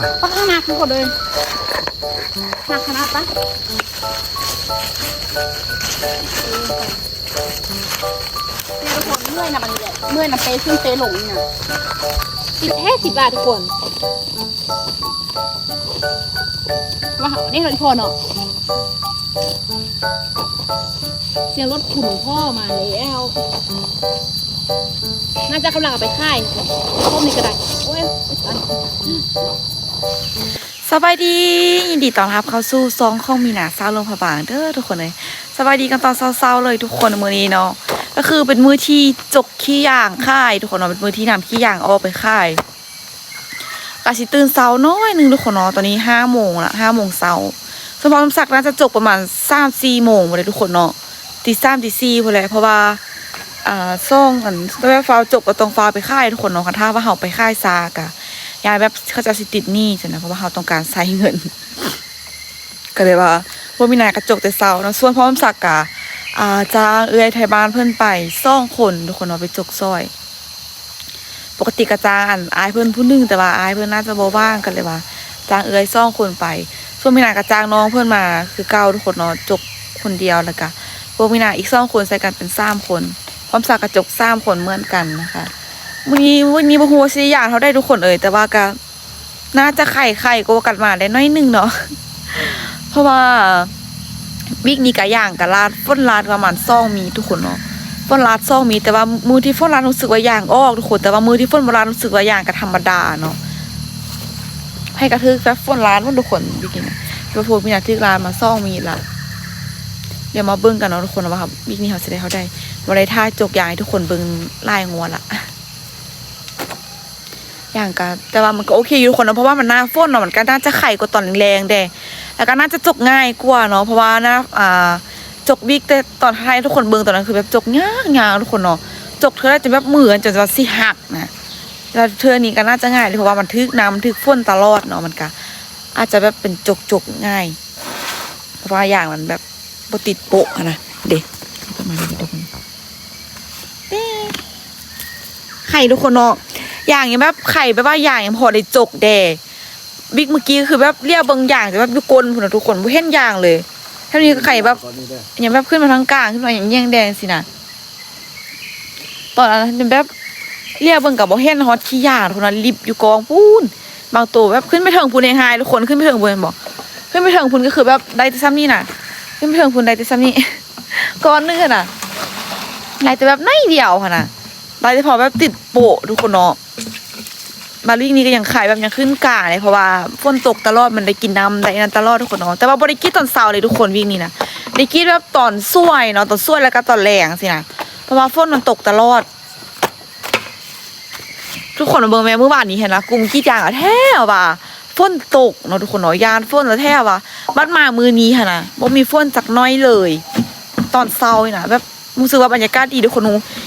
ປະ ໜັກຄືກັນເລີຍ ໜັກຂະໜາດປະ. ເອີ ນີ້ທຸກຄົນ ເມື່ອຍນຳອັນນີ້ແຫຼະ ເມື່ອຍນຳເປຂຶ້ນເປລົງນີ້ນະ. ສິບແທ້ສິບບາດທຸກຄົນ ວ່າເຮົານີ້ເນາະ ອີ່ພໍ່ເນາະ. ສຽງລົດຂຸນພໍ່ມາແລ້ວ ໜ້າຈະກຳລັງເອົາໄປຂາຍ ຕົ້ນນີ້ກໍໄດ້. ໂອ້ຍ ສະບາຍດີ ຍິນດີຕ້ອນຮັບເຂົ້າສູ່ຊ່ອງຂອງມີນາ ສາວຫຼວງພະບາງເດີທຸກຄົນເອີຍ. ສະບາຍດີກັນຕອນເຊົ້າໆເລີຍທຸກຄົນ. ມື້ນີ້ເນາະ ກໍຄືເປັນມື້ທີ່ຈົກຂີ້ຢາງຂາຍທຸກຄົນເນາະ ເປັນມື້ທີ່ນຳຂີ້ຢາງອອກໄປຂາຍ. ກະຊິຕື່ນເຊົ້າໜ້ອຍໜຶ່ງທຸກຄົນເນາະ ຕອນນີ້ຫ້າໂມງລະ ຫ້າໂມງເຊົ້າ. ສົມພໍສົມສັກໜ້າຈະຈົກປະມານສາມສີ່ໂມງພຸ້ນແຫຼະທຸກຄົນເນາະ ຕີສາມຕີສີ່ພຸ້ນແຫຼະ ເພາະວ່າ ອ່າ ຊ່ອງອັນ ແບບຟ້າວຈົກກໍຕ້ອງຟ້າວໄປຂາຍທຸກຄົນເນາະ. ຄັນຖ້າວ່າເຮົາໄປຂາຍຊ້າກະ ຢ້ານແບບເຂົາເຈົ້າຊິຕິດໜີ້ຊັ້ນນະ ເພາະວ່າເຮົາຕ້ອງການໃຊ້ເງິນ ກໍເລີຍວ່າບໍ່ມີໜ້າກະຈົກແຕ່ເຊົ້າເນາະ. ສ່ວນພໍ່ສົມສັກກະ ອ່າ ຈ້າງເອື້ອຍໄທບ້ານເພິ່ນໄປສອງຄົນທຸກຄົນເນາະ ໄປຈົກຊ່ອຍ. ປົກກະຕິກະຈ້າງອັນອ້າຍເພິ່ນຜູ້ໜຶ່ງ ແຕ່ວ່າອ້າຍເພິ່ນໜ້າຈະບໍ່ວ່າງ ກໍເລີຍວ່າຈ້າງເອື້ອຍສອງຄົນໄປ. ສ່ວນມີນາກະຈ້າງນ້ອງເພິ່ນມາຄືເກົ່າທຸກຄົນເນາະ ຈົກຄົນດຽວ ແລ້ວກະພວກມີນາອີກສອງຄົນ ໃສ່ກັນເປັນສາມຄົນ. ພ້ອມສັກກະຈົກສາມຄົນເໝືອນກັນນະຄະ. ມື້ນີ້ ມື້ນີ້ບໍ່ຮູ້ວ່າຊິໄດ້ຢາງເທົ່າໃດທຸກຄົນເອີຍ ແຕ່ວ່າກະ ໜ້າຈະໄຄໆກວ່າກັນມາໄດ້ໜ້ອຍໜຶ່ງເນາະ ເພາະວ່າວິກນີ້ກະຢາງກະລາດ ຝົນລາດປະມານສອງມີດທຸກຄົນເນາະ ຝົນລາດສອງມີດ. ແຕ່ວ່າມື້ທີ່ຝົນລາດຮູ້ສຶກວ່າຢາງອອກທຸກຄົນ ແຕ່ວ່າມື້ທີ່ຝົນບໍ່ລາດຮູ້ສຶກວ່າຢາງກະທຳມະດາເນາະ. ໃຜກະຖືກແບບຝົນລາດໝົດທຸກຄົນ ວິກນີ້ນະ ແຕ່ວ່າພວກມີນາຖືກລາດມາສອງມີດລະ. ດຽວມາເບິ່ງກັນເນາະທຸກຄົນວ່າວິກນີ້ເຮົາຊິໄດ້ເທົ່າໃດ. ບໍ່ໄດ້ຖ້າຈົກຢາງໃຫ້ທຸກຄົນເບິ່ງຫຼາຍງວດລະ. ຢາງກະ ແຕ່ວ່າມັນກໍໂອເຄຢູ່ທຸກຄົນເນາະ ເພາະວ່າມັນໜ້າຝົນເນາະ ມັນກໍໜ້າຈະໄຄກວ່າຕອນແລງໆເດ້ ແລ້ວກໍໜ້າຈະຈົກງ່າຍກວ່າເນາະ ເພາະວ່າໜ້າ ອ່າ ຈົກວິກແຕ່ຕອນທ້າຍທຸກຄົນເບິ່ງຕອນນັ້ນຄືແບບຈົກຍາກໆທຸກຄົນເນາະ ຈົກເທື່ອລະຈົນແບບມືຈົນວ່າຊິຫັກນະ. ແລ້ວເທື່ອນີ້ກໍໜ້າຈະງ່າຍເດ້ ເພາະວ່າມັນຖືກນ້ຳ ມັນຖືກຝົນຕະຫຼອດເນາະ ມັນກໍອາດຈະແບບເປັນຈົກໆງ່າຍ ເພາະວ່າຢາງມັນແບບ ບໍ່ຕິດໂປະຫັ້ນນະ ເດ້ ປະມານນີ້ທຸກຄົນ. ເດ້ ໄຄທຸກຄົນເນາະ ຢາງຍັງແບບໄຄ ແບບວ່າຢາງຍັງພໍໄດ້ຈົກແດ່. ວິກມື້ກີ້ຄືແບບຫຼຽວເບິ່ງຢາງ ແຕ່ແບບຢູ່ກົ້ນພຸ້ນນະທຸກຄົນ ບໍ່ເຫັນຢາງເລີຍ. ແຖວນີ້ກໍໄຄແບບ ຍັງແບບຂຶ້ນມາທາງກາງ ຂຶ້ນມາແຍງໆແດ່ຊີ້ນະ. ຕອນນັ້ນແບບຫຼຽວເບິ່ງກໍບໍ່ເຫັນຮອດຂີ້ຢາງພຸ້ນນະ ລິບຢູ່ກອງພຸ້ນ. ບາງໂຕແບບຂຶ້ນໄປເທິງພຸ້ນແຮງຮ້າຍທຸກຄົນ ຂຶ້ນໄປເທິງພຸ້ນແມ່ນບໍ່ ຂຶ້ນໄປເທິງພຸ້ນກໍຄືແບບໄດ້ແຕ່ຊ່ຳນີ້ນະ ຂຶ້ນໄປເທິງພຸ້ນໄດ້ແຕ່ຊ່ຳນີ້ ກ້ອນໜຶ່ງຫັ້ນນະ ໄດ້ແຕ່ແບບໜ້ອຍດຽວຫັ້ນນະ ໄດ້ແຕ່ພໍແບບຕິດໂປະທຸກຄົນເນາະ. ມາລິງນີ້ກໍຍັງໄຄແບບຍັງຂຶ້ນກາເດ້ ເພາະວ່າຝົນຕົກຕະຫຼອດ ມັນໄດ້ກິນນ້ຳໄດ້ນັ້ນຕະຫຼອດທຸກຄົນເນາະ. ແຕ່ວ່າບໍ່ໄດ້ກິນຕອນເຊົ້າເດ້ທຸກຄົນ ວິກນີ້ນະ ໄດ້ກິນແບບຕອນສວຍເນາະ ຕອນສວຍແລ້ວກໍຕອນແລງຊີ້ນະ ເພາະວ່າຝົນມັນຕົກຕະຫຼອດ. ທຸກຄົນມາເບິ່ງແມ້ ມື້ວານນີ້ຫັ້ນນະ ກຸ່ມກີດຢາງແທ້ວ່າຝົນຕົກເນາະທຸກຄົນເນາະ ຢ້ານຝົນແທ້ວ່າ ບັດມາມື້ນີ້ຫັ້ນນະ ບໍ່ມີຝົນຈັກໜ້ອຍເລີຍ. ຕອນເຊົ້ານີ້ນະ ແບບຮູ້ສຶກວ່າບັນຍາກາດດີທຸກຄົນ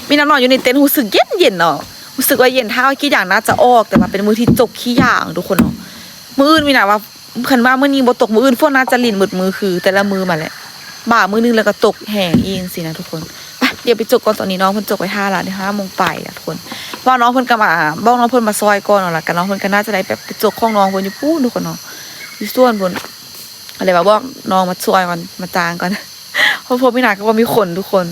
ມີນານອນຢູ່ໃນເຕັນ ຮູ້ສຶກເຢັນໆເນາະ ຮູ້ສຶກວ່າເຢັນ. ຖ້າວ່າກີດຢາງໜ້າຈະອອກ ແຕ່ວ່າເປັນມື້ທີ່ຈົກຂີ້ຢາງທຸກຄົນເນາະ. ມື້ອື່ນມີນາວ່າ ຄັນວ່າມື້ນີ້ບໍ່ຕົກ ມື້ອື່ນຝົນໜ້າຈະລິນໝົດມື້ ຄືແຕ່ລະມື້ມາແຫຼະ ບາງມື້ໜຶ່ງແລ້ວກໍຕົກແຮງອີກຈັ່ງຊີ້ນະທຸກຄົນ. ໄປ ດຽວໄປຈົກກ່ອນ ຕອນນີ້ນ້ອງເພິ່ນຈົກໄວ້ຖ້າລະ ຫ້າໂມງປາຍລະທຸກຄົນ. ເພາະວ່ານ້ອງເພິ່ນກໍມາ ບອກນ້ອງເພິ່ນມາຊ່ອຍກ່ອນເນາະ ລະກະນ້ອງເພິ່ນກໍໜ້າຈະໄດ້ແບບໄປຈົກຂອງນ້ອງເພິ່ນຢູ່ພຸ້ນທຸກຄົນເນາະ ຢູ່ສວນພຸ້ນ. ກໍເລີຍວ່າບອກນ້ອງມາຊ່ອຍກ່ອນ ມາຈ້າງກ່ອນ ເພາະພວກມີນາກໍບໍ່ມີຄົນທຸກຄົນ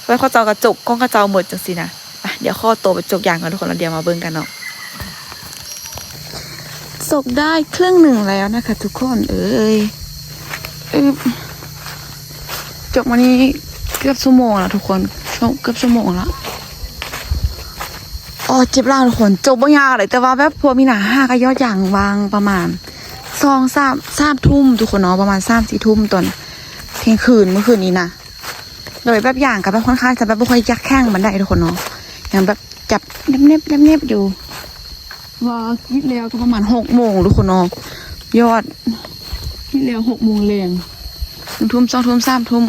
ເພາະເຂົາເຈົ້າກໍຈົກຂອງເຂົາເຈົ້າໝົດຈັ່ງຊີ້ນະ. ໄປ ດຽວຂໍໂຕໄປຈົກຢາງກ່ອນທຸກຄົນ ແລ້ວດຽວມາເບິ່ງກັນເນາະ. ຈົກໄດ້ເຄິ່ງໜຶ່ງແລ້ວນະຄະທຸກຄົນເອີຍ. ອຶບ ຈົກມານີ້ເກືອບຊົ່ວໂມງແລ້ວທຸກຄົນ ເກືອບຊົ່ວໂມງແລ້ວ. ອໍ ເຈັບຫຼັງທຸກຄົນ ຈົກບໍ່ຍາກເລີຍ ແຕ່ວ່າແບບພວກມີນາຫາກໍຢອດຢາງຫວ່າງປະມານສອງ ສາມ ສາມທຸ່ມທຸກຄົນເນາະ ປະມານສາມສີ່ທຸ່ມຕອນທ່ຽງຄືນ ມື້ຄືນນີ້ນະ. ໂດຍແບບຢາງກໍແບບຄ່ອນຂ້າງຈະແບບບໍ່ຄ່ອຍຢາກແຂງປານໃດທຸກຄົນເນາະ ຍັງແບບຈັບແໜບໆໆຢູ່. ວ່າກິນແລ້ວກໍປະມານຫົກໂມງທຸກຄົນເນາະ ຍອດ ກິນແລ້ວຫົກໂມງແລງ ໜຶ່ງທຸ່ມ ສອງທຸ່ມ ສາມທຸ່ມ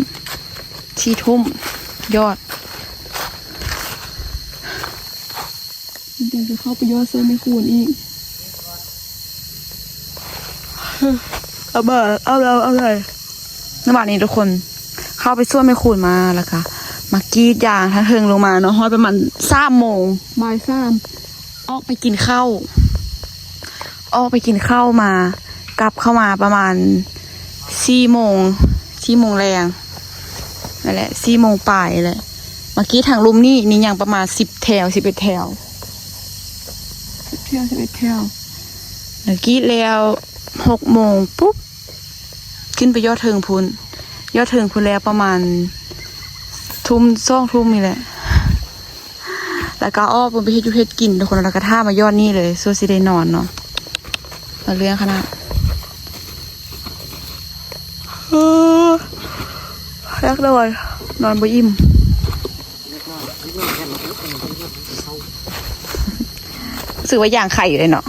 ສີ່ທຸ່ມ ຍອດ. ມັນຍັງຈະເຂົ້າໄປຢອດຊ່ວຍແມ່ຄູນອີກ. ເອົາມາ ເອົາແລ້ວ ເອົາເລີຍ. ໃນວານນີ້ທຸກຄົນ ເຂົ້າໄປຊ່ວຍແມ່ຄູນມາ ແລ້ວກະມາກຣີດຢາງທາງເທິງລົງມາເນາະ ຮອດປະມານສາມໂມງ ບ່າຍສາມ ອອກໄປກິນເຂົ້າ. ອອກໄປກິນເຂົ້າມາ ກັບເຂົ້າມາປະມານສີ່ໂມງ ສີ່ໂມງແລງ ນັ້ນແຫຼະ ສີ່ໂມງປາຍແຫຼະ. ມາກີ້ທາງລຸ່ມນີ້ ນີ້ຍັງປະມານສິບແຖວ ສິບເອັດແຖວ ສິບແຖວ ສິບເອັດແຖວ. ແລ້ວກີ້ແລ້ວຫົກໂມງປຸບ ຂຶ້ນໄປຍອດເທິງພຸ້ນ ຍອດເທິງພຸ້ນແລ້ວປະມານທຸ່ມ ສອງທຸ່ມນີ້ແຫຼະ. ແລ້ວກໍອອກໄປເຮັດຢູ່ເຮັດກິນທຸກຄົນ ແລ້ວກໍຖ້າມາຍອດນີ້ເລີຍ ສ່ວນຊິໄດ້ນອນເນາະ. ເອົາເລື່ອງຂະໜາດ ເອີ ຢາກນອນ ນອນບໍ່ອີ່ມ. ຮູ້ສຶກວ່າຢາງໄຂ່ຢູ່ເດ້ເນາະ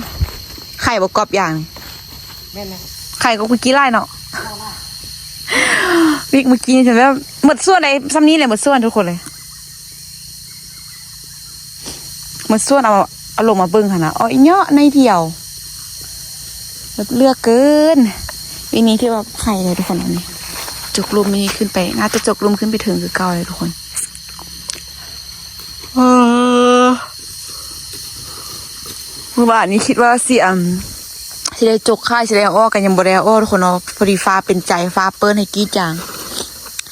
ໄຂ່ບໍ່ກອບຢາງນີ້. ແມ່ນແຫຼະ ໄຂ່ກໍກຸຍກີ້ຫຼາຍເນາະ. ວິກເມື່ອກີ້ນີ້ແບບໝົດສ່ວນໄດ້ຊ່ຳນີ້ແຫຼະ ໝົດສ່ວນທຸກຄົນເລີຍ. ໝົດສ່ວນເອົາ ເອົາລົງມາເບິ່ງຫັ້ນນະ ເອົາອີ່ເຍາະໜ້ອຍດຽວ ແບບເລືອກເກີນ. ປີນີ້ຖືວ່າໄຂ່ເລີຍທຸກຄົນ ອັນນີ້ຈົກລຸ່ມນີ້ຂຶ້ນໄປ ໜ້າຈະຈົກລຸ່ມຂຶ້ນໄປເທິງຄືເກົ່າເລີຍທຸກຄົນ. ເອີ ມື້ວານນີ້ຄິດວ່າຊິ ອັນ ຊິໄດ້ຈົກຂາຍ ຊິໄດ້ເອົາອອກ ກໍຍັງບໍ່ໄດ້ເອົາອອກທຸກຄົນເນາະ ພໍດີຟ້າເປັນໃຈ ຟ້າເປີດໃຫ້ກີ້ຈາງ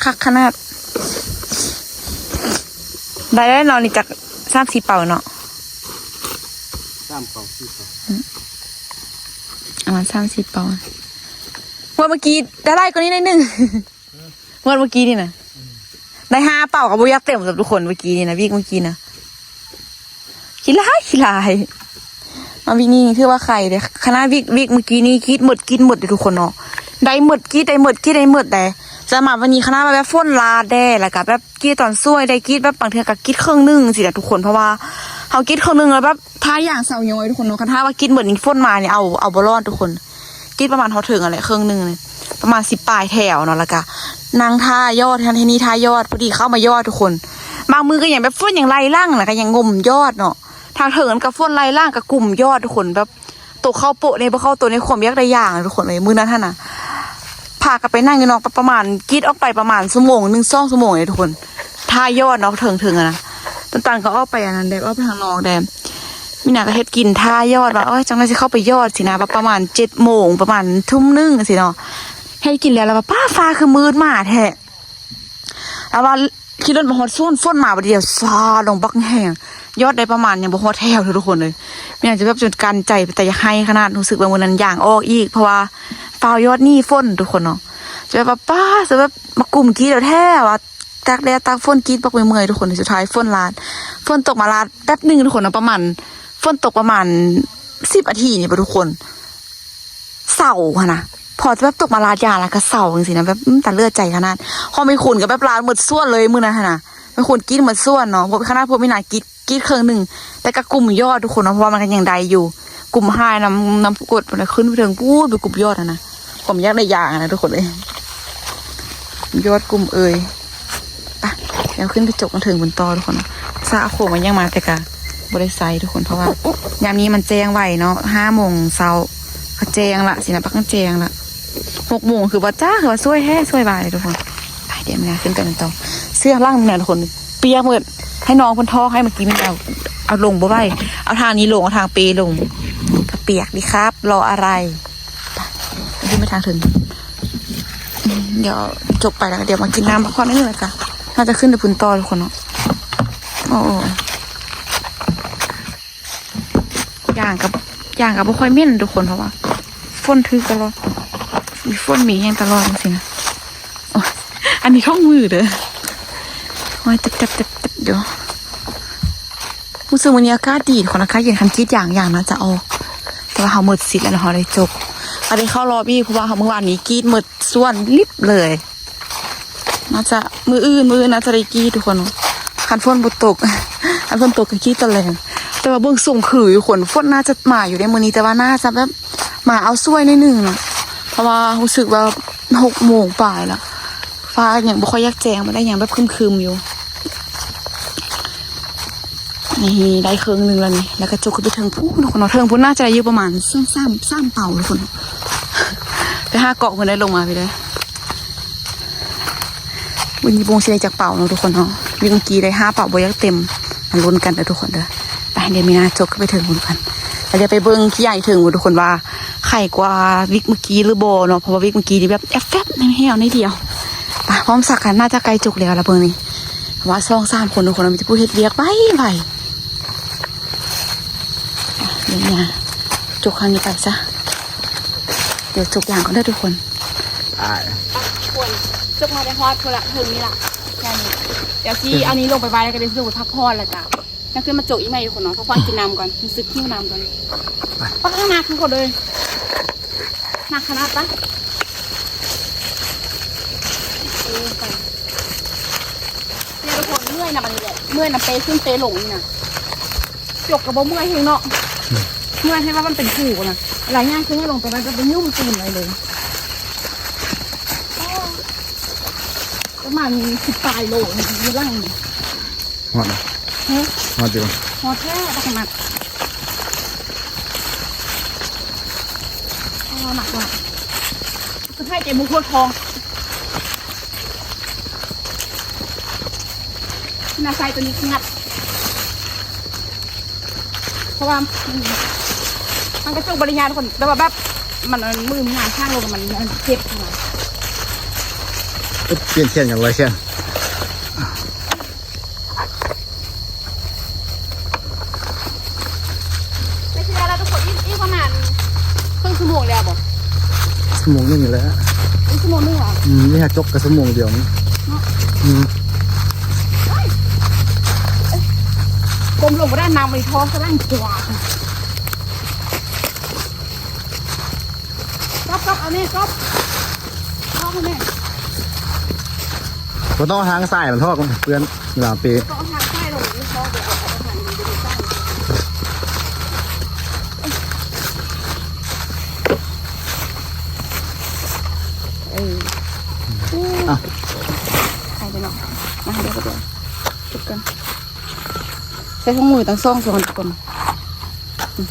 ຄັກຂະໜາດ. ໄດ້ແລ້ວເນາະ ນີ້ຈັກສາມສີ່ເປົາເນາະ ສາມເປົາ ສີ່ເປົາ ອືມ ປະມານສາມສີ່ເປົາ. ງວດເມື່ອກີ້ໄດ້ຫຼາຍກວ່ານີ້ໜ້ອຍໜຶ່ງ ງວດເມື່ອກີ້ນີ້ນະ ໄດ້ຫ້າເປົາ ກໍບໍ່ຢາກເຕັມດອກທຸກຄົນ ເມື່ອກີ້ນີ້ນະ ວິກເມື່ອກີ້ນະ. ຂີ້ລ້າຍ ຂີ້ລ້າຍ ມາວິກນີ້ຖືວ່າໄຂ່ເດ້ ຂະໜາດວິກ ວິກເມື່ອກີ້ນີ້ ກີດໝົດ ກີດໝົດເດ້ທຸກຄົນເນາະ ໄດ້ໝົດ ກີດໄດ້ໝົດ ກີດໄດ້ໝົດໄດ໋. ແຕ່ມາວັນນີ້ຂະໜາດວ່າແບບຝົນລາດແດ່ ແລ້ວກໍແບບກີດຕອນສວຍໄດ້ ກີດແບບບາງເທື່ອກໍກີດເຄິ່ງໜຶ່ງຊີ້ນະທຸກຄົນ ເພາະວ່າເຮົາກີດເຄິ່ງໜຶ່ງແລ້ວແບບ ຖ້າຢາງເຊົາຍ້ອຍທຸກຄົນເນາະ ຄັນຖ້າວ່າກິນເບິດນີ້ ຝົນມານີ້ ເອົາ ເອົາບໍ່ລອດທຸກຄົນ. ກິນປະມານຮອດເທິງຫັ້ນແຫຼະ ເຄິ່ງໜຶ່ງນີ້ ປະມານສິບປາຍແຖວເນາະ ແລ້ວກະນັ່ງຖ້າຍອດ ຫັ້ນທີ່ນີ້ຖ້າຍອດ ພໍດີເຂົ້າມາຍອດທຸກຄົນ. ບາງມື້ກໍຍັງແບບຝົນຍັງໄລ່ຫຼັງນະ ກໍຍັງງົມຍອດເນາະ ທາງເທິງຫັ້ນກໍຝົນໄລ່ຫຼັງ ກໍກຸມຍອດທຸກຄົນ ແບບໂຕເຂົ້າໂປະແດ່ ບໍ່ເຂົ້າໂຕ ໃນຄວາມຢາກໄດ້ຢາງນະທຸກຄົນເອີຍ. ມື້ນັ້ນຫັ້ນນະ ພາກັນໄປນັ່ງຢູ່ນອກ ປະມານ ກິດອອກໄປປະມານຊົ່ວໂມງໜຶ່ງ ສອງຊົ່ວໂມງເລີຍທຸກຄົນ ຖ້າຍອດເນາະ ເທິງໆຫັ້ນນະ. ຕອນຕານກໍອອກໄປອັນນັ້ນແດ່ ອອກໄປທາງນອກແດ່ ມີນາກໍເຮັດກິນ ຖ້າຍອດວ່າ ໂອ້ຍ ຈັກໜ້ອຍຊິເຂົ້າໄປຍອດຊີ້ນະ ວ່າປະມານເຈັດໂມງ ປະມານທຸ່ມໜຶ່ງຊີ້ເນາະ ເຮັດກິນແລ້ວ ແລ້ວວ່າ ປ້າ ຟ້າຄືມືດມາແທ້ ແລ້ວວ່າຂີ່ລົດມາຮອດສວນ ຝົນມາບາດດຽວ ສາດລົງບັກແຮງ ຍອດໄດ້ປະມານຍັງບໍ່ຮອດແຖວເທື່ອທຸກຄົນເອີຍ. ມີນາຈະແບບຈົນກັ້ນໃຈ ເປັນຕາຢາກໄຫ້ຂະໜາດ ຮູ້ສຶກວ່າມື້ນັ້ນຢາງອອກອີກ ເພາະວ່າຟ້າວຍອດໜີຝົນທຸກຄົນເນາະ ຈະແບບວ່າ ປ້າ ຈະແບບມາກຸມກີດເອົາແທ້ວ່າ ຕາກແດດຕາກຝົນ ກີດບັກເມື່ອຍໆ ທຸກຄົນ. ສຸດທ້າຍຝົນລາດ ຝົນຕົກມາລາດແປັບໜຶ່ງທຸກຄົນເນາະ ປະມານ ຝົນຕົກປະມານສິບນາທີນີ້ບໍ່ທຸກຄົນ ເຊົາຫັ້ນນະ ພໍຈະແບບຕົກມາລາດຢາງ ແລ້ວກໍເຊົາຈັ່ງຊີ້ນະ ແບບ ອືມ ຕາເຫຼືອໃຈຂະໜາດ. ຂອງແມ່ຄູນກໍແບບລາດໝົດສວນເລີຍມື້ນັ້ນຫັ້ນນະ ແມ່ຄູນກິນໝົດສວນເນາະ ພວກຂະໜາດພວກມີນາກິນ ກີດເຄິ່ງໜຶ່ງ ແຕ່ກໍກຸມຍອດທຸກຄົນເນາະ ເພາະວ່າມັນກໍຍັງໄດ້ຢູ່ ກຸມຫາຍນຳ ນຳກົດພຸ້ນນະ ຂຶ້ນໄປເທິງພຸ້ນ ໄປກຸມຍອດຫັ້ນນະ ຄວາມຢາກໄດ້ຢາງຫັ້ນນະທຸກຄົນເອີຍ. ຍອດກຸມເອີຍ ໄປ ດຽວຂຶ້ນໄປຈົກເທິງພຸ້ນຕໍ່ທຸກຄົນເນາະ. ສະໂຄມມັນຍັງມາ ແຕ່ກໍບໍ່ໄດ້ໃຊ້ທຸກຄົນ ເພາະວ່າຍາມນີ້ມັນແຈ້ງໄວເນາະ ຫ້າໂມງເຊົ້າກໍແຈ້ງລະຊີ້ນະ ປາກແຈ້ງລະ. ຫົກໂມງຄືວ່າຈ້າ ຄືວ່າສວຍແທ້ ສວຍບາຍເລີຍທຸກຄົນ. ໄປ ດຽວມີນາຂຶ້ນໄປນຳຕໍ່ ເສື້ອຫຼັງມີນາທຸກຄົນ ປຽກໝົດ ໃຫ້ນ້ອງເພິ່ນຖອກໃຫ້ ເມື່ອກີ້ມີນາເອົາ ເອົາລົງບໍ່ໄຫວ ເອົາທາງນີ້ລົງ ເອົາທາງເປລົງ ກໍປຽກດີຄັບ ລໍອະໄລ. ໄປ ຂຶ້ນໄປທາງເທິງ ດຽວຈົບໄປແລ້ວ ດຽວມາກິນນ້ຳພັກຜ່ອນໜ້ອຍໜຶ່ງ ແລ້ວກໍໜ້າຈະຂຶ້ນໄປພຸ້ນຕໍ່ທຸກຄົນເນາະ. ໂອ້ ໂອ້ ຢາງກໍ ຢາງກໍບໍ່ຄ່ອຍເໝັນທຸກຄົນ ເພາະວ່າຝົນຖືກຕະຫຼອດ ມີຝົນມີຫຍັງຕະຫຼອດຈັ່ງຊີ້ນະ. ໂອ້ຍ ອັນນີ້ຖົງມືເດີ ໂອ້ຍ ຈັບໆໆໆ ດຽວ ຮູ້ສຶກມື້ນີ້ອາກາດດີ ຄົນອາກາດເຢັນ ຄັນກຣີດຢາງ ຢາງໜ້າຈະອອກ ແຕ່ວ່າເຮົາໝົດສິດແລ້ວເນາະ ເຮົາໄດ້ຈົກ ເຮົາໄດ້ເຂົ້າລອບອີກ ເພາະວ່າເຮົາ ມື້ວານນີ້ກຣີດໝົດສ່ວນລິບເລີຍ. ໜ້າຈະມື້ອື່ນ ມື້ອື່ນໜ້າຈະໄດ້ກຣີດທຸກຄົນ ຄັນຝົນບໍ່ຕົກ ຄັນຝົນຕົກກໍກຣີດຕອນແລງ. ແຕ່ວ່າເບິ່ງຊົງຄືຢູ່ ຄົນ ຝົນໜ້າຈະມາຢູ່ໃນມື້ນີ້ ແຕ່ວ່າໜ້າຈະແບບມາເອົາສວຍໜ້ອຍໜຶ່ງນະ ເພາະວ່າຮູ້ສຶກວ່າຫົກໂມງປາຍລະ ຟ້າຍັງບໍ່ຄ່ອຍຢາກແຈ້ງປານໃດ ຍັງແບບຄຶມໆຢູ່. ນີ້ໄດ້ເຄິ່ງໜຶ່ງແລ້ວນີ້ ແລ້ວກໍຈົກຂຶ້ນໄປເທິງພຸ້ນທຸກຄົນເນາະ ເທິງພຸ້ນໜ້າຈະໄດ້ຢູ່ປະມານສອງ ສາມ ສາມເປົາທຸກຄົນເນາະ. ໄປຫາເກາະພຸ້ນໄດ້ ລົງມາພີ້ເດີ ມື້ນີ້ບໍ່ຮູ້ຊິໄດ້ຈັກເປົາເນາະທຸກຄົນເນາະ. ວິກເມື່ອກີ້ໄດ້ຫ້າເປົາ ບໍ່ຢາກເຕັມ ມາລຸ້ນກັນເດີທຸກຄົນເດີ. ໄປ ດຽວມີນາຈົກຂຶ້ນໄປເທິງພຸ້ນກ່ອນ ແລ້ ດຽວໄປເບິ່ງຂີ້ຢາງເທິງ ທຸກຄົນວ່າໄຄກວ່າວິກເມື່ອກີ້ຫຼືບໍ່ເນາະ ເພາະວ່າວິກເມື່ອກີ້ນີ້ແບບແອບແຟບໃນແຫ້ວໜ້ອຍດຽວ. ໄປ ພ້ອມສັກຫັ້ນໜ້າຈະໃກ້ຈົກແລ້ວລະເບິ່ງນີ້ ວ່າສອງສາມຄົນ ທຸກຄົນ ມີແຕ່ຜູ້ເຮັດວຽກໄວໆ. ອ່ະ ດຽວນີ້ຈົກທາງນີ້ໄປຊະ ດຽວຈົກຢາງກ່ອນເດີທຸກຄົນ. ອ່າ ທຸກຄົນ ຈົກມາໄດ້ຮອດພຸ້ນລະ ເທິງນີ້ລະ ແຄ່ນີ້. ດຽວຊິເອົານີ້ລົງໄປໄວ້ ແລ້ວກໍດຽວຊິລົງໄປພັກຜ່ອນ ແລ້ວກໍ ຍັງຂຶ້ນມາຈົກອີກໃໝ່ຢູ່ຄົນເນາະ ພັກຜ່ອນກິນນ້ຳກ່ອນ ຮູ້ສຶກຫິວນ້ຳກ່ອນ. ໄປ ປາ ໜັກທຸກຄົນເອີຍ ໜັກຂະໜາດປະ. ເອີ ໄປ ເນຍທຸກຄົນ ເມື່ອຍນຳອັນນີ້ແຫຼະ ເມື່ອຍນຳເປຂຶ້ນເປລົງນີ້ນະ. ຈົກກໍບໍ່ເມື່ອຍເຮັງເນາະ ເມື່ອຍໃຫ້ວ່າມັນເປັນພູນະ ຫຼາຍຢ່າງຄືໃຫ້ລົງໄປ ມັນຈະໄປຫຍຸ້ມຕີນໄວ້ເລີຍ. ປະມານສິບປາຍໂລຢູ່ຫຼັງນີ້. ຮອດນະ? ຮະ? ຮອດຢູ່. ຮອດແທ້ ບັກໜັກ. ອໍ ໜັກວ່າ ຄືໃຫ້ເຕັມຫົວທ້ອງ. ໜ້າໃສ່ຕົວນີ້ສະຫງັດ ເພາະວ່າມັນ ມັນກະຈຸກບໍລິຍາທຸກຄົນ ແຕ່ວ່າແບບ ມັນ ມັນມືມັນຫງາຍທາງລົງ ມັນ ມັນເຈັບນະ. ປ່ຽນແຂນກັນ ລອຍແຂນ. ໄປເທື່ອລະທຸກຄົນ ອີກ ອີກປະມານເຄິ່ງຊົ່ວໂມງແລ້ວບໍ່? ຊົ່ວໂມງໜຶ່ງນີ້ແຫຼະ. ອີກຊົ່ວໂມງໜຶ່ງຫວາ? ອືມ ນີ້ຫາຈົກກະຊົ່ວໂມງດຽວນີ້ເນາະ. ອືມ ເອີຍ ກົ້ມລົງບໍ່ໄດ້ ນ້ຳມັນທໍ່ສະຫຼັງກວ່າ. ກັອບ ກັອບ ເອົາແນ່ ກັອບ ເອົາແນ່. ບໍ່ຕ້ອງທາງຊ້າຍ ມັນທອກ ມັນເປື້ອນເວລາເປ. ຕ້ອງທາງຊ້າຍລົງ ມັນທອກ ເດີ ເອົາທາງນີ້ໄປທາງຊ້າຍ. ເອີ ອ່ະ ໃສ່ໄປເນາະ ມາໃຫ້ໄດ້ກໍໄດ້ ຈົກກັນ. ໃສ່ຖົງມືຕັ້ງສອງສ່ວນທຸກຄົນ ອືມ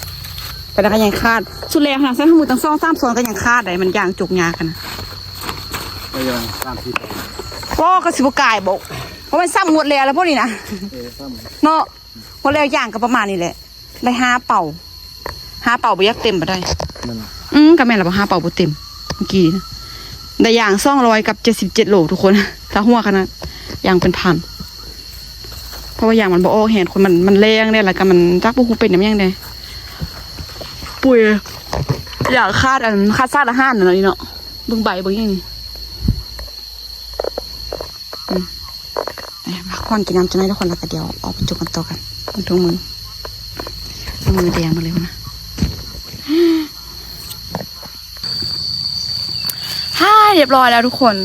ໄປແລ້ວກໍຍັງຂາດ ສຸດແລ້ວຫັ້ນນະ ໃສ່ຖົງມືຕັ້ງສອງສາມສ່ວນກໍຍັງຂາດໄດ໋ ມັນຢາງຈົກຍາກຫັ້ນນະ. ໄປຢ່າງສາມສີ່ ໂອ້ ກໍຊິບໍ່ກາຍບໍ ເພາະມັນຊ້ຳໝົດແລ້ວລະພວກນີ້ນະ. ເອີ ຊ້ຳເນາະ ໝົດແລ້ວ ຢາງກໍປະມານນີ້ແຫຼະ ໄດ້ຫ້າເປົາ ຫ້າເປົາບໍ່ຢາກເຕັມປານໃດ. ແມ່ນລະ ອືມ ກໍແມ່ນລະ ບໍ່ ຫ້າເປົາບໍ່ເຕັມ ເມື່ອກີ້ນີ້ນະ ໄດ້ຢາງສອງຮ້ອຍກັບເຈັດສິບເຈັດໂລທຸກຄົນ ຖ້າຫົວຂະໜາດ ຢາງເປັນພັນ. ເພາະວ່າຢາງມັນບໍ່ອອກແຮງຄົນ ມັນ ມັນແລງແດ່ ແລ້ວກໍມັນຈັກບໍ່ຮູ້ເປັນນຳຫຍັງແດ່. ປຸ້ຍ ຢາງຂາດ ອັນ ຂາດສານອາຫານນັ້ນເນາະ ເບິ່ງໃບເບິ່ງຫຍັງນີ້. ອືມ ໄປ ພັກຜ່ອນກິນນ້ຳຈັກໜ້ອຍທຸກຄົນ ແລ້ວກໍດຽວອອກໄປຈົກກັນຕໍ່ກັນ. ເບິ່ງທຸກມື້ ມືແດງໝົດເລີຍພຸ້ນນະ. ຮາ ຮຽບຮ້ອຍແລ້ວທຸກຄົນ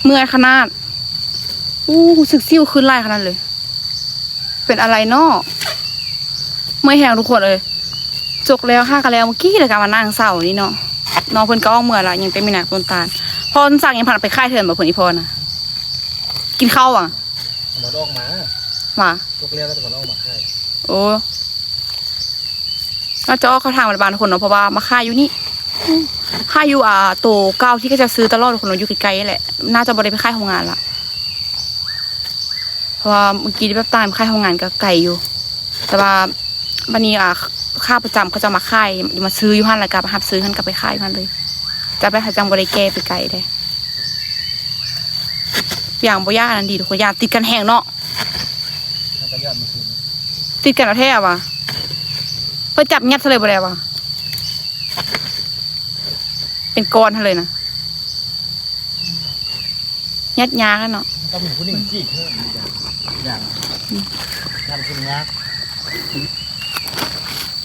ເມື່ອຍຂະໜາດ. ອູ້ ຮູ້ສຶກສິວຂຶ້ນຫຼາຍຂະໜາດເລີຍ ເປັນອະໄລເນາະ. ເມື່ອຍແຮງທຸກຄົນເອີຍ ຈົກແລ້ວ ຫາກະແລ້ວເມື່ອກີ້ ແລ້ວກະມານັ່ງເຊົານີ້ເນາະ. ນ້ອງເພິ່ນກະອອກເມືອລະ ຍັງແຕ່ມີນາກັບຕົ້ນຕານ. ພໍ່ສັກຍັງພັນເອົາໄປຂາຍເທື່ອບໍ່ເພິ່ນ ອີ່ພໍ່ນະ? ກິນເຂົ້າຫວາ? ເອົາມາດອກມາ ຫວາ? ຈົກແລ້ວແລ້ວກໍມາດອກມາຂາຍ. ໂອ້ ໜ້າຈະອອກເຂົ້າທາງບ້ານໆຄົນເນາະ ເພາະວ່າມາຂາຍຢູ່ນີ້ ຂາຍຢູ່ ອ່າ ໂຕເກົ່າທີ່ເຂົາເຈົ້າຊື້ຕະຫຼອດຄົນເນາະ ຢູ່ໃກ້ໆແຫຼະ ໜ້າຈະບໍ່ໄດ້ໄປຂາຍໂຮງງານລະ. ເພາະວ່າເມື່ອກີ້ແບບຕາມຂາຍໂຮງງານກໍໄກຢູ່ ແຕ່ວ່າບັດນີ້ ອ່າ ຂາປະຈຳເຂົາເຈົ້າມາຂາຍ ມາຊື້ຢູ່ຫັ້ນ ແລ້ວກໍໄປຮັບຊື້ຫັ້ນ ກໍໄປຂາຍຢູ່ຫັ້ນເລີຍ. ຈະໄປ ເຂົາຈັ່ງບໍ່ໄດ້ແກ່ໄປໄກເດ້. ຢາງບໍ່ຢາກອັນນັ້ນດີທຸກຄົນ ຢາງຕິດກັນແຮງເນາະ. ຕິດກັນເອົາແທ້ຫວາ? ເພິ່ນຈັບຍັດໃສ່ເລີຍບໍ່ໄດ້ຫວາ? ເປັນກ້ອນຫັ້ນເລີຍນະ. ຍັດຍາກແລ້ວເນາະ ຕ້ອງມີຜູ້ໜຶ່ງຈີກເພີ່ມ ຢ່າງ ອືມ ງານຂຶ້ນຍາກ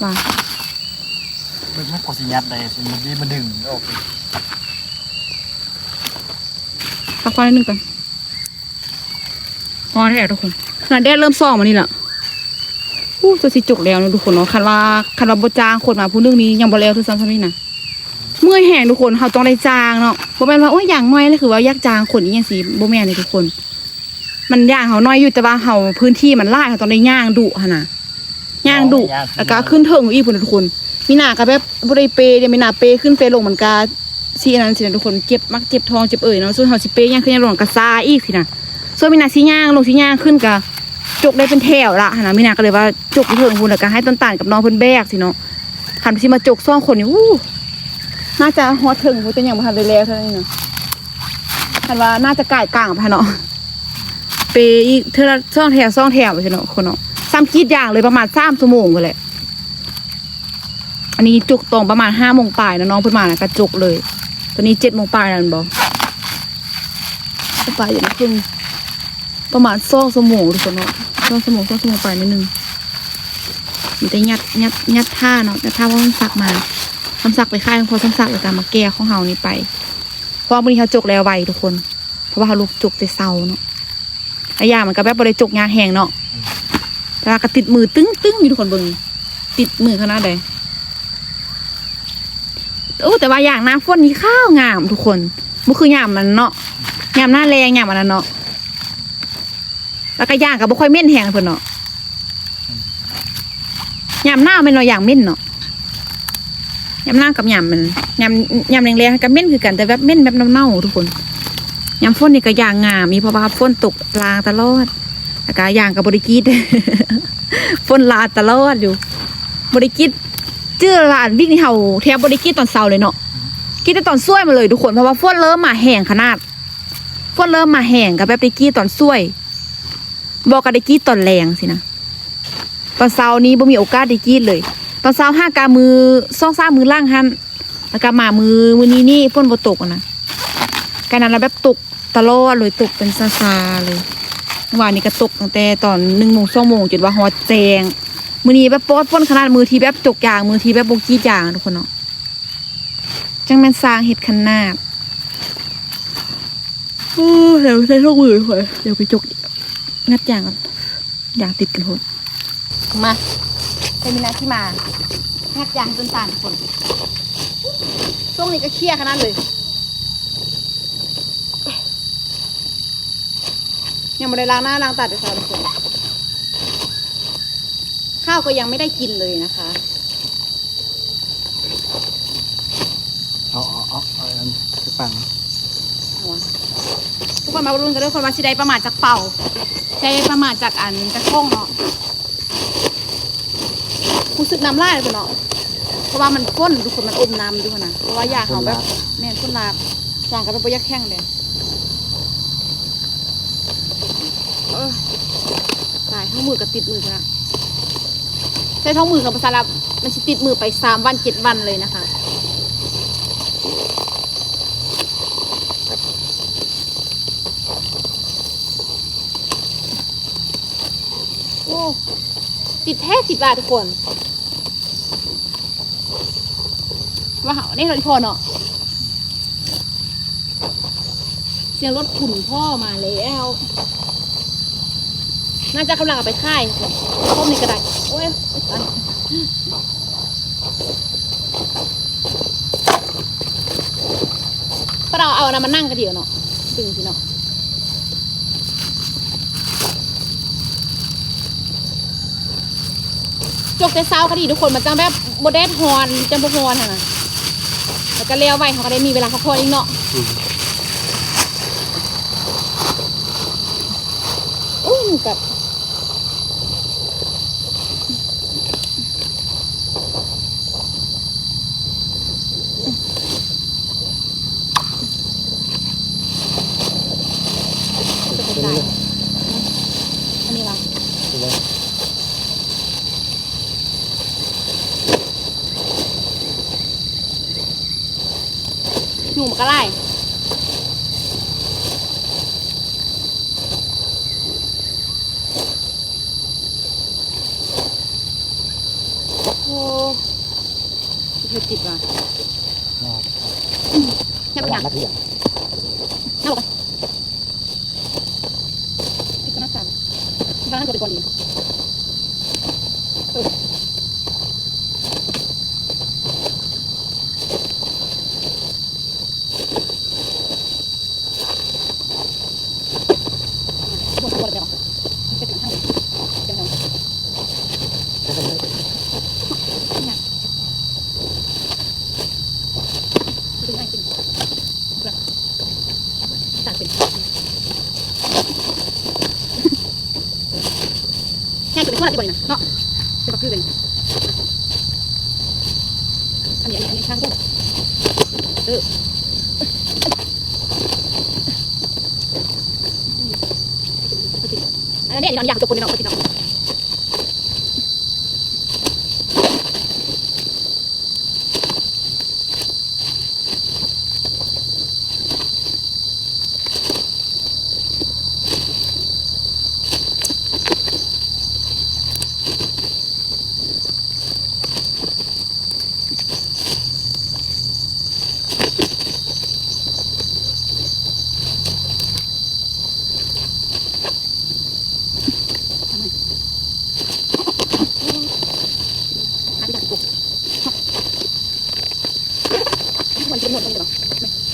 ວ່າ ເບິ່ງມັນກໍຊິຍັດໄດ້ ຊິມາດີມາດຶງອອກ. ພັກຜ່ອນໜ້ອຍໜຶ່ງກ່ອນ ຮ້ອນແທ້ທຸກຄົນ ຂະໜາດແດດເລີ່ມສ່ອງມານີ້ລະ. ອູ້ ຈະຊິຈົກແລ້ວເນາະທຸກຄົນເນາະ ຄັນວ່າ ຄັນວ່າບໍ່ຈ້າງຄົນມາຜູ້ໜຶ່ງນີ້ ຍັງບໍ່ແລ້ວຄືຊ້ຳ ຊ້ຳນີ້ນະ. ເມື່ອຍແຮງທຸກຄົນ ເຮົາຕ້ອງໄດ້ຈ້າງເນາະ ບໍ່ແມ່ນວ່າ ໂອ້ຍ ຢາງໜ້ອຍ ຫຼືວ່າຢາກຈ້າງຄົນອີ່ຫຍັງຊີ້ ບໍ່ແມ່ນເດ້ທຸກຄົນ. ມັນຢາງເຮົາໜ້ອຍຢູ່ ແຕ່ວ່າເຮົາພື້ນທີ່ມັນຫຼາຍ ເຮົາຕ້ອງໄດ້ຍ່າງດຸຫັ້ນນະ ຍ່າງດຸ ແລ້ວກໍຂຶ້ນເທິງອີກພຸ້ນນະທຸກຄົນ. ມີນາກໍແບບບໍ່ໄດ້ເປເດ້ ມີນາເປຂຶ້ນເປລົງ ມັນກໍຊິອັນນັ້ນຊີ້ນະທຸກຄົນ ເຈັບມັກເຈັບທ້ອງເຈັບເອີຍເນາະ. ສ່ວນເຮົາຊິເປຍ່າງຂຶ້ນຍ່າງລົງກໍຊາອີກຊີ້ນະ. ສ່ວນມີນາຊິຍ່າງລົງຊິຍ່າງຂຶ້ນກໍຈົກໄດ້ເປັນແຖວລະຫັ້ນນະ. ມີນາກໍເລີຍວ່າຈົກຢູ່ເທິງພຸ້ນ ແລ້ວກໍໃຫ້ຕົ້ນຕານກັບນ້ອງເພິ່ນແບກຊີ້ເນາະ. ຄັນຊິມາຈົກສອງຄົນນີ້ ອູ້ ໜ້າຈະຮອດເຖິງພຸ້ນ ແຕ່ຍັງບໍ່ທັນໄດ້ແລ້ວເທື່ອນີ້ນະ. ຄັນວ່າໜ້າຈະກາຍກາງໄປເນາະ ເປອີກເທື່ອລະສອງແຖວ ສອງແຖວ ຈັ່ງຊີ້ເນາະ ຄົນເນາະ. ສ່ຳກຣີດຢາງເລີຍ ປະມານສາມຊົ່ວໂມງພຸ້ນແຫຼະ. ອັນນີ້ຈົກຕອນປະມານຫ້າໂມງປາຍເນາະ ນ້ອງເພິ່ນມານະກະຈົກເລີຍ. ຕອນນີ້ເຈັດໂມງປາຍແລ້ວແມ່ນບໍ່? ປາຍຢູ່ເຄິ່ງ ປະມານສອງຊົ່ວໂມງທຸກຄົນເນາະ ສອງຊົ່ວໂມງ ສອງຊົ່ວໂມງປາຍໜ້ອຍໜຶ່ງ. ມີແຕ່ຍັດ ຍັດ ຍັດຖ້າເນາະ ຍັດຖ້າເພາະວ່າມັນສັກມາ ມັນສັກໄປຂາຍຂອງພໍ່ສົມສັກ ແລ້ວກະມາແກ່ຂອງເຮົານີ້ໄປ. ເພາະວ່າມື້ນີ້ເຮົາຈົກແລ້ວໄວທຸກຄົນ ເພາະວ່າເຮົາລຸກຈົກແຕ່ເຊົ້າເນາະ. ອາຢາງມັນກະແບບບໍ່ໄດ້ຈົກຍາກແຮງເນາະ ແຕ່ວ່າກະຕິດມືຕຶ້ງໆຢູ່ ທຸກຄົນເບິ່ງ ຕິດມືຂະໜາດໃດ. ໂອ້ ແຕ່ວ່າຢາງໜ້າຝົນນີ້ຂາວງາມທຸກຄົນ ບໍ່ຄືຍາມອັນເນາະ ຍາມໜ້າແລ້ງ ຍາມອັນນັ້ນເນາະ. ແລ້ວກະຢາງກະບໍ່ຄ່ອຍເໝັນແຮງເພິ່ນເນາະ. ຍາມໜາວແມ່ນວ່າຢາງເໝັນເນາະ ຍາມໜາວກັບຍາມ ຍາມ ຍາມແລ້ງໆກະເໝັນຄືກັນ ແຕ່ແບບເໝັນແບບເນົ່າໆທຸກຄົນ. ຍາມຝົນນີ້ກະຢາງງາມອີ່ ເພາະວ່າຝົນຕົກຫຼາກຕະຫຼອດ ແລ້ວກະຢາງກະບໍ່ໄດ້ກຣີດ ຝົນຫຼາກຕະຫຼອດຢູ່ ບໍ່ໄດ້ກຣີດ. ຈື່ລະອັນວິກນີ້ເຮົາແທບບໍ່ໄດ້ກຣີດຕອນເຊົ້າເລີຍເນາະ ກຣີດແຕ່ຕອນສວຍມາເລີຍທຸກຄົນ ເພາະວ່າຝົນເລີ່ມມາແຮງຂະໜາດ ຝົນເລີ່ມມາແຮງ ກະແບບໄດ້ກຣີດຕອນສວຍ ບໍ່ກະໄດ້ກຣີດຕອນແລງຊີ້ນະ. ຕອນເຊົ້ານີ້ບໍ່ມີໂອກາດໄດ້ກຣີດເລີຍ ຕອນເຊົ້າຫາກະມື້ສອງສາມມື້ຫຼັງຫັ້ນ ແລ້ວກະມາມື້ ມື້ນີ້ນີ້ຝົນບໍ່ຕົກຫັ້ນນະ ກະນັ້ນລະແບບຕົກຕະຫຼອດເລີຍ ຕົກເປັນຊາໆເລີຍ. ວານນີ້ກະຕົກຕັ້ງແຕ່ຕອນໜຶ່ງໂມງ ສອງໂມງ ຈົນວ່າຮອດແຈ້ງ. ມື້ນີ້ແບບປອດຝົນຂະໜາດ ມື້ທີ່ແບບຈົກຢາງ ມື້ທີ່ແບບບໍ່ກຣີດຢາງທຸກຄົນເນາະ. ຈັ່ງແມ່ນຊ່າງເຮັດຂະໜາດ. ໂອ້ ແລ້ວໃສ່ຖົງມືຂ້ອຍ ດຽວໄປຈົກ ງັດຢາງກ່ອນ ຢາງຕິດກັນໂພດ. ມາ ເປັນເວລາທີ່ມາງັດຢາງຕົ້ນຕານທຸກຄົນ. ຊ່ວງນີ້ກະເຄຍຂະໜາດເລີຍ ຍັງບໍ່ໄດ້ລ້າງໜ້າລ້າງຕາແຕ່ເຊົ້າທຸກຄົນ. ข้าวก็ยังไม่ได้กินเลยนะคะ ເອົາ ເອົາ ເອົາ ເອົາອັນໄປຝັງ ເອົາຫວາ ທຸກຄົນມາລຸ້ນກັນເດີ ເພິ່ນວ່າຊິໄດ້ປະມານຈັກເປົາ ໄດ້ປະມານຈັກອັນ ຈັກຖົງເນາະ. ຮູ້ສຶກນ້ຳລາຍເພິ່ນເນາະ ເພາະວ່າມັນຝົນທຸກຄົນ ມັນອົມນ້ຳຢູ່ຫັ້ນນະ ເພາະວ່າຢາງເຮົາແບບ ຝົນລາດ ແມ່ນ ຝົນລາດ ຢາງກະແບບບໍ່ຢາກແຂງແດ່. ເອີ ຕາຍ ຖົງມືກະຕິດມືຂະໜາດ ໃສ່ຖົງມືຄຳພາສາລາວ ມັນຊິຕິດມືໄປສາມວັນເຈັດວັນເລີຍນະຄະ. ໂອ້ ຕິດແທ້ຕິດວ່າທຸກຄົນ. ວ່າເຮົາ ນີ້ລົດພໍ່ເນາະ ສຽງລົດຂຸນພໍ່ມາແລ້ວ ໜ້າຈະກຳລັງເອົາໄປຂາຍ ຄົມນີ້ກະໄດ້. ໂອ້ຍ ໂອ້ຍ ຕາຍ ເພິ່ນເອົາ ເອົາອັນນັ້ນມານັ່ງກະດີເນາະ ດຶງຊີ້ເນາະ. ຈົກແຕ່ເຊົ້າກະດີທຸກຄົນ ມັນຈັ່ງແບບບໍ່ແດດຮ້ອນ ຈັ່ງບໍ່ຮ້ອນຫັ້ນນະ ແລ້ວກະແລ້ວໄວ ເຮົາກະໄດ້ມີເວລາພັກຜ່ອນອີກເນາະ. ອືມ ໂອ້ຍ ກັບ ອັນນີ້ຫວາ ຍຸງມັນກະຫຼາຍ. ໂອ້ ເຮັດຕິດວ່າ ອືມ ຍັບຫຍັງ ຍັບບໍ່ກັນ ພິຈາລະນາການ ພິຈາລະນາຕົວເປັນກ່ອນດີ. ເອີ ແຫ້ງເປັນທົ່ວລະຕິບໍ່ນີ້ນະເນາະ ເປັນບັກຄືກັນ. ທາງເດີ ເອີ ອັນນີ້ນອນຢາກຈົກຄົນນີ້ເນາະ ບໍ່ຕິດເນາະ. ອັນນີ້ມັນເອົາຕັ້ງໄວ້ ເກັບມາ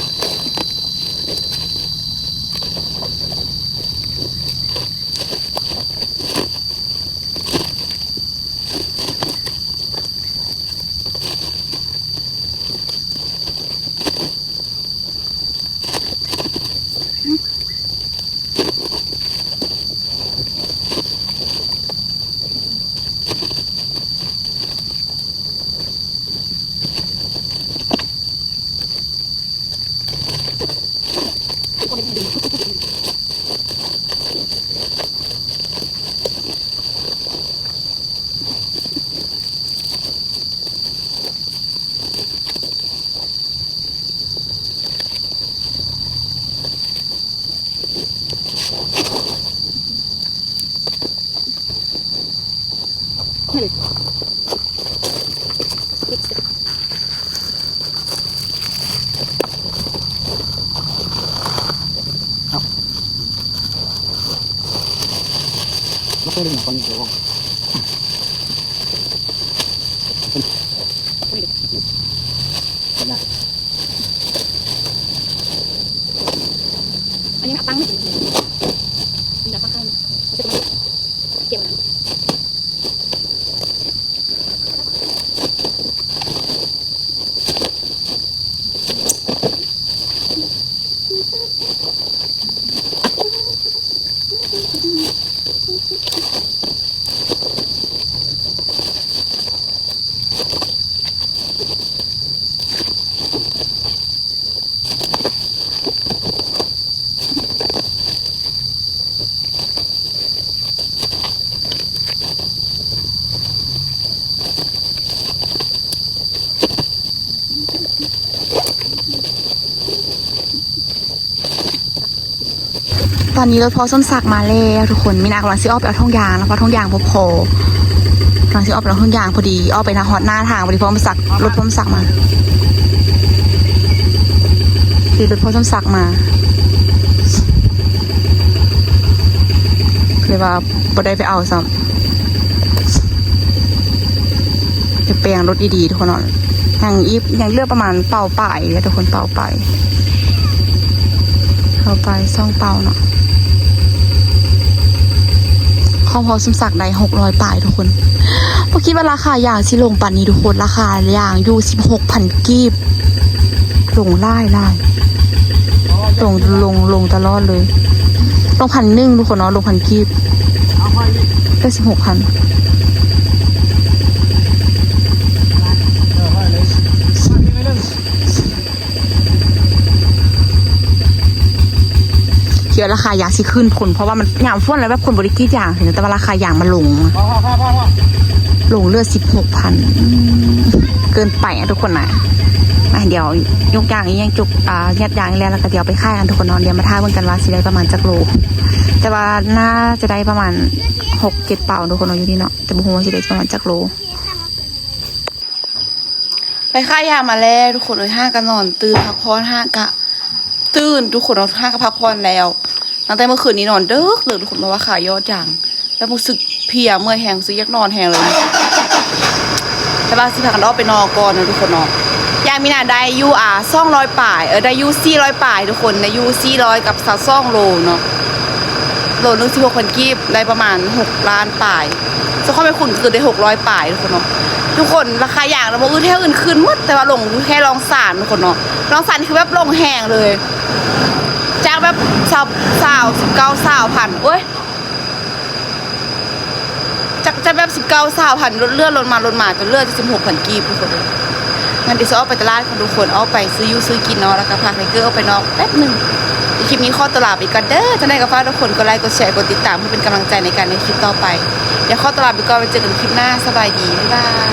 ຕອນນີ້ລົດພໍ່ສົມສັກມາແລ້ວທຸກຄົນ. ມີນາກຳລັງຊິອອກໄປເອົາຖົງຢາງ ເພາະຖົງຢາງບໍ່ພໍ. ກຳລັງຊິອອກໄປເອົາຖົງຢາງພໍດີ ອອກໄປນະ ຮອດໜ້າທາງພໍດີ ພໍ່ສົມສັກ ລົດພໍ່ສົມສັກມາ. ຂີ່ລົດພໍ່ສົມສັກມາ ເລີຍວ່າບໍ່ໄດ້ໄປເອົາຊ້ຳ. ໄປແປງລົດດີໆ ທຸກຄົນເນາະ. ຍັງອີກ ຍັງເຫຼືອປະມານເປົາປາຍເດ້ທຸກຄົນ ເປົາປາຍ ເປົາປາຍ ສອງເປົາເນາະ. ຂອງພໍ່ສົມສັກໄດ້ຫົກຮ້ອຍປາຍທຸກຄົນ. ບໍ່ຄິດວ່າລາຄາຢາງຊິລົງປານນີ້ທຸກຄົນ. ລາຄາຢາງຢູ່ສິບຫົກພັນກີບ. ລົງຫຼາຍໆ ລົງ ລົງ ລົງຕະຫຼອດເລີຍ. ລົງພັນໜຶ່ງທຸກຄົນເນາະ ລົງພັນກີບ ເຫຼືອສິບຫົກພັນ. ຄິດວ່າລາຄາຢາງຊິຂຶ້ນພຸ້ນ ເພາະວ່າມັນຍາມຝົນແລ້ວແບບຄົນບໍ່ໄດ້ກຣີດຢາງ ແຕ່ວ່າລາຄາຢາງມັນລົງ ລົງເຫຼືອສິບຫົກພັນ. ອືມ ເກີນໄປອະທຸກຄົນນະ. ມາ ດຽວຍົກຢາງອີກຢ່າງ ຈົກ ອ່າ ຍັດຢາງອີກແລ້ວ ແລ້ວກໍດຽວໄປຂາຍກັນທຸກຄົນເນາະ. ດຽວມາຖ້າເບິ່ງກັນວ່າຊິໄດ້ປະມານຈັກໂລ ແຕ່ວ່າໜ້າຈະໄດ້ປະມານຫົກເຈັດເປົາທຸກຄົນເນາະ ຢູ່ນີ້ເນາະ ແຕ່ບໍ່ຮູ້ວ່າຊິໄດ້ປະມານຈັກໂລ. ໄປຂາຍຢາງມາແລ້ວທຸກຄົນເອີຍ. ຫາກະນອນຕື່ນ ພັກຜ່ອນ ຫາກະຕື່ນທຸກຄົນເນາະ ຫາກະພັກຜ່ອນແລ້ວ. ຕັ້ງແຕ່ເມື່ອຄືນນີ້ນອນເດິກເລີຍທຸກຄົນ ເພາະວ່າຂາຍຢາງ ແລ້ວຮູ້ສຶກເພຍເມື່ອຍແຮງ ຮູ້ສຶກຢາກນອນແຮງເລີຍ. ແຕ່ວ່າຊິພາກັນອອກໄປນອກກ່ອນເນາະທຸກຄົນເນາະ. ຢາງມີນາໄດ້ຢູ່ ອ່າ ສອງຮ້ອຍປາຍ ເອີ ໄດ້ຢູ່ສີ່ຮ້ອຍປາຍທຸກຄົນ ໄດ້ຢູ່ສີ່ຮ້ອຍກັບຊາວສອງໂລເນາະ. ໂລໜຶ່ງສິບຫົກພັນກີບ ໄດ້ປະມານຫົກລ້ານປາຍ. ສ່ວນຂອງແມ່ຄຸນຄືໄດ້ຫົກຮ້ອຍປາຍທຸກຄົນເນາະ. ທຸກຄົນ ລາຄາຢາງລະບໍ່ອື່ນແຖວອື່ນຂຶ້ນໝົດ ແຕ່ວ່າລົງຢູ່ແຄ່ລອງຊານທຸກຄົນເນາະ. ລອງຊານຄືແບບລົງແຮງເລີຍ ຈາກແບບຊາວ ຊາວ ສິບເກົ້າ ຊາວພັນ ໂອ້ຍ ຈາກ ຈາກແບບສິບເກົ້າ ຊາວພັນ ລົດເລື່ອນລົດມາ ລົດມາ ຈົນເຫຼືອສິບຫົກພັນກີບທຸກຄົນເອີຍ. ອັນທີ່ຊິອອກໄປຕະຫຼາດ ທຸກຄົນ ອອກໄປຊື້ຢູ່ຊື້ກິນເນາະ ແລ້ວກໍພາໄທເກີອອກໄປນອກແປັບໜຶ່ງ. ຄລິບນີ້ຂໍຕົວລາໄປກ່ອນເດີ. ຈັ່ງໃດກໍຝາກທຸກຄົນກົດໄລ ກົດແຊ ກົດຕິດຕາມ ເພື່ອເປັນກຳລັງໃຈໃນການເຮັດຄລິບຕໍ່ໄປ. ດຽວຂໍຕົວລາໄປກ່ອນ ໄວ້ເຈີກັນຄລິບໜ້າ. ສະບາຍດີ ບາຍບາຍ.